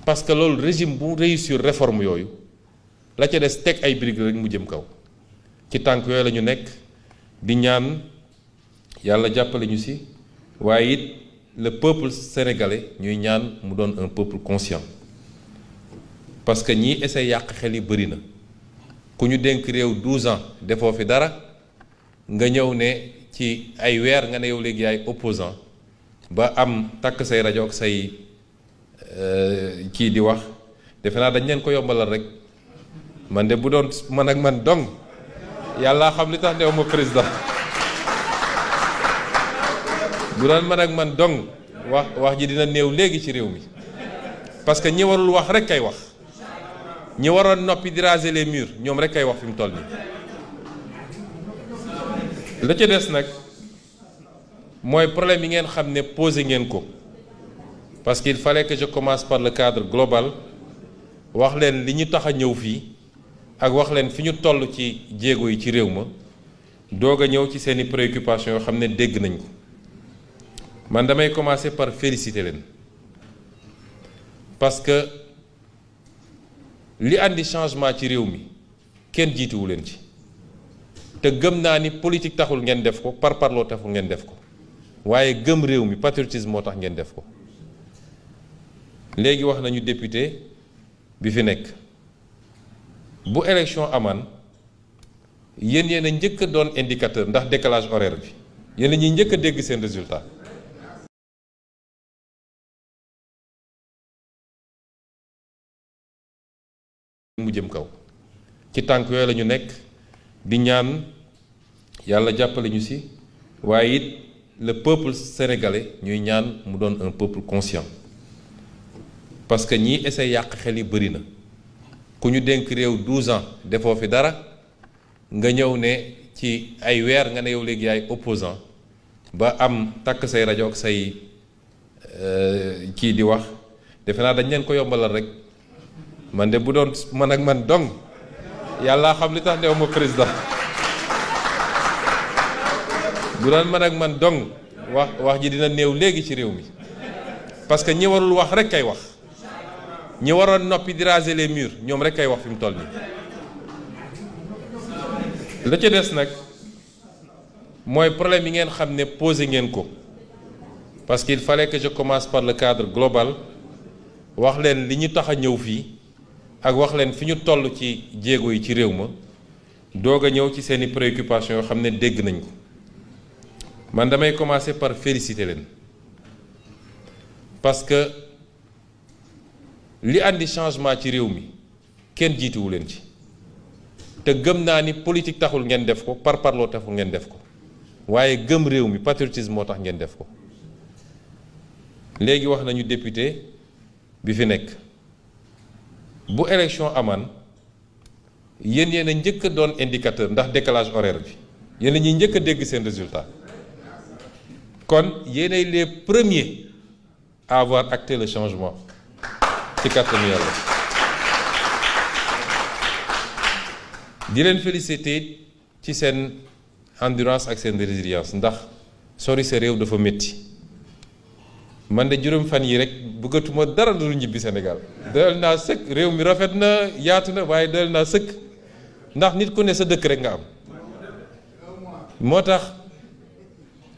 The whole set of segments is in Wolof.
parce que loolu régime bu réussir réforme yooyu la ca des teg ay briques rek mu jëm kaw ci tànk yooyu la ñu nekk di ñaan yàlla jàppale ñu si waaye it le peuple sénégalais ñuy ñaan mu doon un peuple conscient parce que ñii essaie yàq xel yi bëri na ku ñu dénk réew 12 ans defoo fi dara nga ñëw ne ci ay weer nga ne yow léegi yaay opposant ba am takk say rajo ak say kii di wax defe naa dañ leen ko yombalal rek man de bu doon man ak man dong yàlla xam li tax dew ma président bu doon man ak man dong wax ji dina néew léegi ci réew mi parce que ñi warul wax rek kay wax ñi waroon noppi di raser les murs ñoom rek kay wax fi mu toll nii la ca des nag mooy problème yi ngeen xam ne posé ngeen ko parce qu'il fallait que je commence par le cadre global wax leen li ñu tax a ñëw fii ak wax leen fi ñu toll ci jéego yi ci réew ma doog a ñëw ci seeni préoccupations yoo xam ne dégg nañ ko man damay commencer par féliciter leen parce que li andi changement ci réew mi kenn jiituwu leen ci te gëm naa ni politique taxul ngeen def ko par parloo taxul ngeen def ko waaye gëm réew mi patriotisme moo tax ngeen def ko léegi wax nañu député bi fi nekk bu élection amaan yéen a njëkk a doon indicateur ndax décalage horaire bi yéen a ñuy njëkk a dégg seen résultat mu jëm kaw ci tànk yooyu la ñu nekk di ñaan yàlla jàppale ñu si waaye it le peuple sénégalais ñuy ñaan mu doon un peuple conscient parce que ñii essaie yàq xel yi bëri na ku ñu dénk réew 12 ans defoo fi dara nga ñëw ne ci ay weer nga ne yow léegi yaay opposant ba am takk say rajo ak say kii di wax defe naa dañ leen ko yombalal rek man de bu doon man ak man dong yàlla xam li tax dew ma président bu doon man ak man dong wax ji dina néew léegi ci réew mi parce que ñi warul wax rek kay wax ñi waroon noppi di raser les murs ñoom rek kay wax fi mu toll nii la ca des nag mooy problème yi ngeen xam ne posé ngeen ko parce qu'il fallait que je commence par le cadre global wax leen li ñu tax a ñëw fii ak wax leen fi ñu toll ci jéego yi ci réew ma doog a ñëw ci seeni préoccupations yoo xam ne dégg nañ ko man damay commencer par féliciter leen parce que li andi changement ci réew mi kenn jiituwu leen ci te gëm naa ni politique taxul ngeen def ko par parloo taxul ngeen def ko waaye gëm réew mi patriotisme moo tax ngeen def ko léegi wax nañu député bi fi nekk bu élection amaan yéen a njëkk a doon indicateur ndax décalage horaire bi yéen a ñuy njëkk a dégg seen résultat kon yéenay les premiers à avoir acté le changement ci kàttanu yàlla di leen féliciter ci seen endurance ak seen résilience ndax sori sa réew dafa métti man de juróom fan yi rek bëggatuma dara lu ñibbi Sénégal doyal naa sëkk réew mi rafet na yaatu na waaye doyal naa sëkk ndax nit ku ne sa dëkk rek nga am moo tax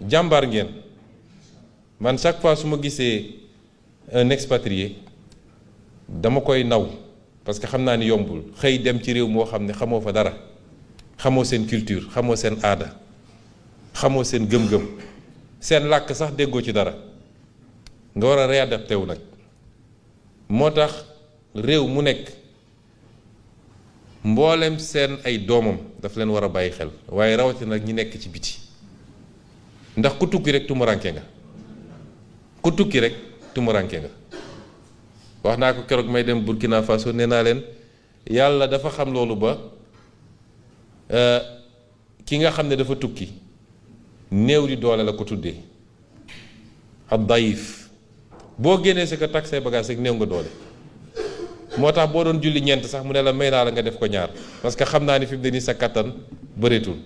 jàmbaar ngeen man chaque fois su ma gisee un expatrié dama koy naw parce que xam naa ni yombul xëy dem ci réew moo xam ne xamoo fa dara xamoo seen culture xamoo seen aada xamoo seen gëm-gëm seen làkk sax déggoo ci dara nga war a réadapté wu nag moo tax réew mu nekk mboolem seen ay doomam daf leen war a bàyyi xel waaye rawatina nag ñi nekk ci biti ndax ku tukki rek tumuranke nga ku tukki rek tumuranke nga wax naa ko keroog may dem Burkina Faso nee naa leen yàlla dafa xam loolu ba ki nga xam ne dafa tukki néew di doole la ko tuddee ab dayif boo génnee si ko takk say bagage rek néew nga doole moo tax boo doon julli ñeent sax mu ne la may naa la nga def ko ñaar parce que xam naa ni fi mu ne nii sa kattan bëreetul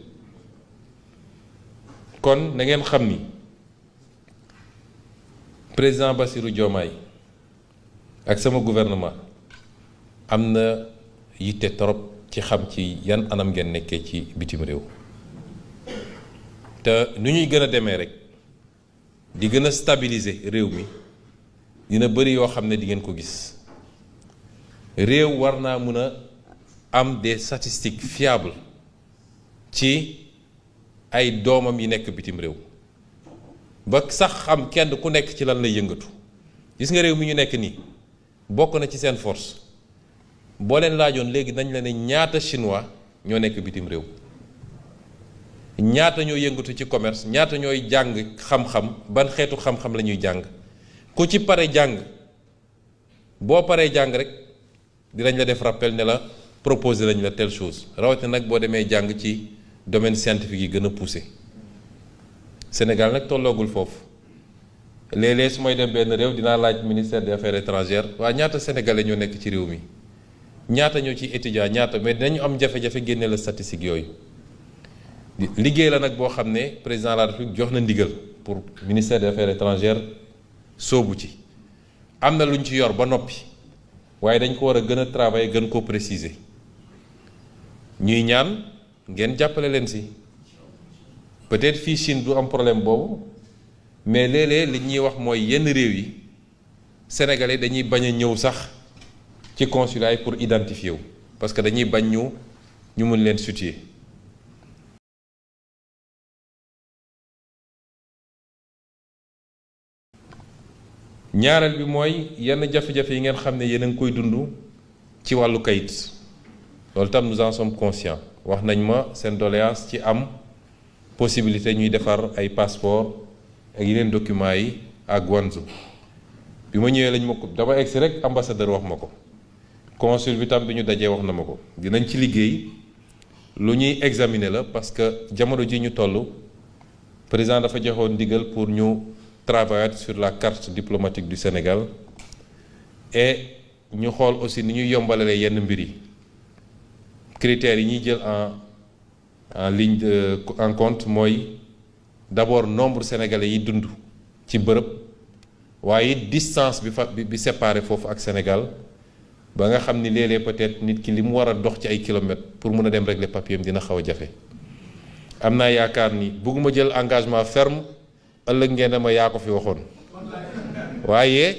kon na ngeen xam ni président Bassirou Diomaye ak sama gouvernement am na yitte trop ci xam ci yan anam ngeen nekkee ci bitim réew te nu ñuy gën a demee rek di gën a stabiliser réew mi dina bëri yoo xam ne di ngeen ko gis réew war naa mun a am des statistiques fiables ci ay doomam yi nekk bitim réew ba sax xam kenn ku nekk ci lan lay yëngatu gis nga réew mi ñu nekk nii bokk na ci seen force boo leen laajoon léegi nañ la ne ñaata chinois ñoo nekk bitim réew ñaata ñoo yëngatu ci commerce ñaata ñooy jàng xam-xam ban xeetu xam-xam la ñuy jàng ku ci pare jàng boo paree jàng rek dinañ la def rappel ne la proposer lañ la telle chose rawatina nag boo demee jàng ci domaine scientifique yi gën a poussé Sénégal nag tolloogul foofu léeg-léeg su may dem benn réew dinaa laaj ministère des affaires étrangères waa ñaata sénégalais ñoo nekk ci réew mi ñaata ñoo ci étudiant ñaata mais dinañu am jafe-jafe génne la statistique yooyu liggéey la nag boo xam ne président de la République jox na ndigal pour ministère des affaires étrangères soobu ci am na lu ñu ci yor ba noppi waaye dañ ko war a gën a travailler gën koo préciser ñuy ñaan ngeen jàppale leen si peut-être fii Chine du am problème boobu mais léeg-léeg li ñuy wax mooy yenn réew yi sénégalais dañuy bañ a ñëw sax ci consulat yi pour identifier wu parce que dañuy bañ ñu mën leen situer ñaareel bi mooy yenn jafe-jafe yi ngeen xam ne yéen a ngi koy dund ci wàllu kayit loolu tam nous en sommes conscients wax nañ ma seen doléance ci am possibilité ñuy defar ay passeport ak yeneen documents yi à Guangzhou bi ma ñëwee lañ ma ko dama egsi rek ambassadeur wax ma ko consul bi tam bi ñu dajee wax na ma ko dinañ ci liggéey lu ñuy examiner la parce que jamono ji ñu toll président dafa joxoon ndigal pour ñu travailler sur la carte diplomatique du Sénégal et ñu xool aussi ni ñuy yombalalee yenn mbir yi critères yi ñuy jël en ligne en compte mooy d'abord nombre sénégalais yi dund ci bërëb waaye distance bi séparé foofu ak Sénégal ba nga xam ni léeg-léeg peut-être nit ki li mu war a dox ci ay kilomètres pour mun a dem régler papier am dina xaw a jafe am naa yaakaar ni bëgguma jël engagement ferme ëllëg ngeen dama yaa ko fi waxoon waaye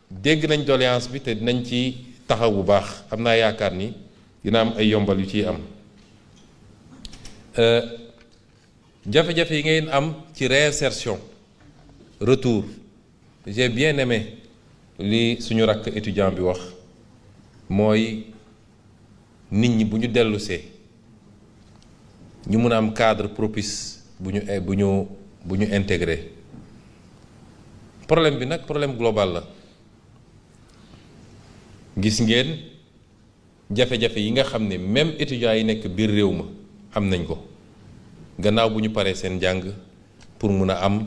dégg nañ doléance bi te dinañ ci taxaw bu baax am naa yaakaar ni dina am ay yombal yu ciy am jafe-jafe yi ngeen am ci réinsertion retour j'ai bien aimé li suñu rakk étudiant bi wax mooy nit ñi bu ñu dellusee ñu mun a am cadre propice bu ñu intégré problème bi nag problème global la gis ngeen jafe-jafe yi nga xam ne même étudiants yi nekk biir réew ma am nañ ko gannaaw bu ñu paree seen njàng pour mun a am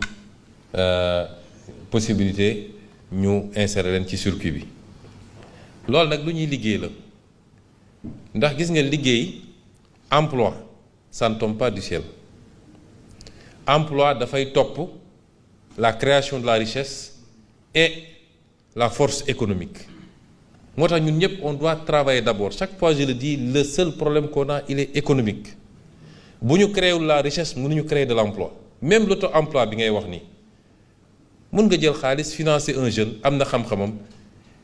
possibilité ñu insérer leen ci circuit bi loolu nag lu ñuy liggéey la ndax gis nga liggéey emploi ça ne tombe pas du ciel emploi dafay topp la création de la richesse et la force économique moo tax ñun ñëpp on doit travailler d'abord chaque fois je le dis le seul problème qu'on a il est économique bu ñu créer la richesse mënuñu créer de l'emploi même l'auto-emploi bi ngay wax nii mën nga jël xaalis financer un jeune am na xam-xamam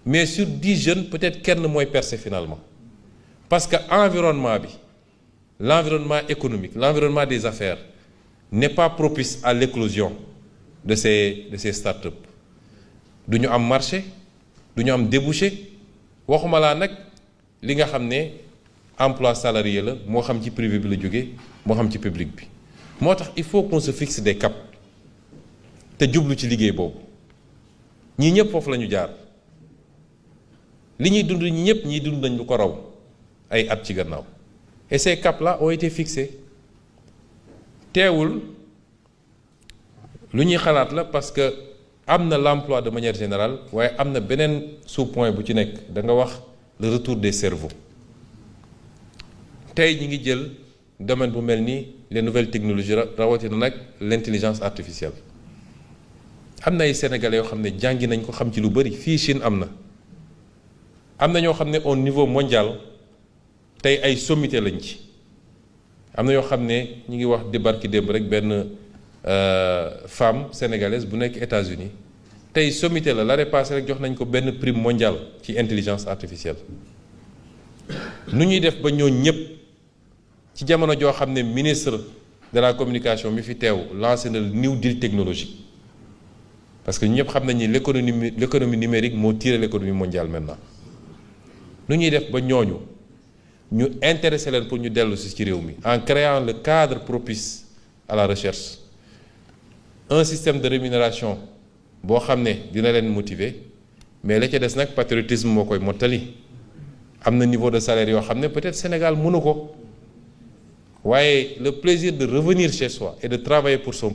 mais sur 10 jeunes peut-être kenn mooy percer finalement parce que environnement bi l'environnement économique l'environnement des affaires n'est pas propice à l'éclosion de ces startups du ñu am marché du ñu am débouché waxuma laa nag li nga xam ne emploi salarié la moo xam ci privé bi la jóge moo xam ci public bi moo tax il faut qu'on se fixe des caps te jublu ci liggéey boobu ñii ñëpp foofu la ñu jaar li ñuy dund ñi ñëpp ñiy dund nañ lu ko raw ay at ci gannaaw et ces caps là ont été fixés teewul lu ñuy xalaat la parce que am na l'emploi de manière générale waaye am na beneen sous-point bu ci nekk da nga wax le retour des cerveaux tey ñi ngi jël domaine bu mel ni les nouvelles technologies rawatina nag l'intelligence artificielle am na ay sénégalais yoo xam ne jàngi nañ ko xam ci lu bari fii Chine am na am na ñoo xam ne au niveau mondial tey ay sommité lañ ci am na yoo xam ne ñu ngi wax di barki démb rek benn femme sénégalaise bu nekk États-Unis tey sommité la l'année passée rek jox nañ ko benn prix mondial ci intelligence artificielle. nu ñuy def ba ñoo ñëpp ci jamono joo xam ne ministre de la communication mi fi teew lancé na le New Deal technologique parce que ñëpp xam nañ ni l'économie numérique moo tiré l'économie mondiale maintenant nu ñuy def ba ñooñu ñu intéressé leen pour ñu dellu si ci réew mi en créant le cadre propice à la recherche un système de rémunération boo xam ne dina leen motiver mais la ca des nag patriotisme moo koy mottali am na niveau de salaire yoo xam ne peut-être Sénégal mënu ko waaye le plaisir de revenir chez soi et de travailler pour son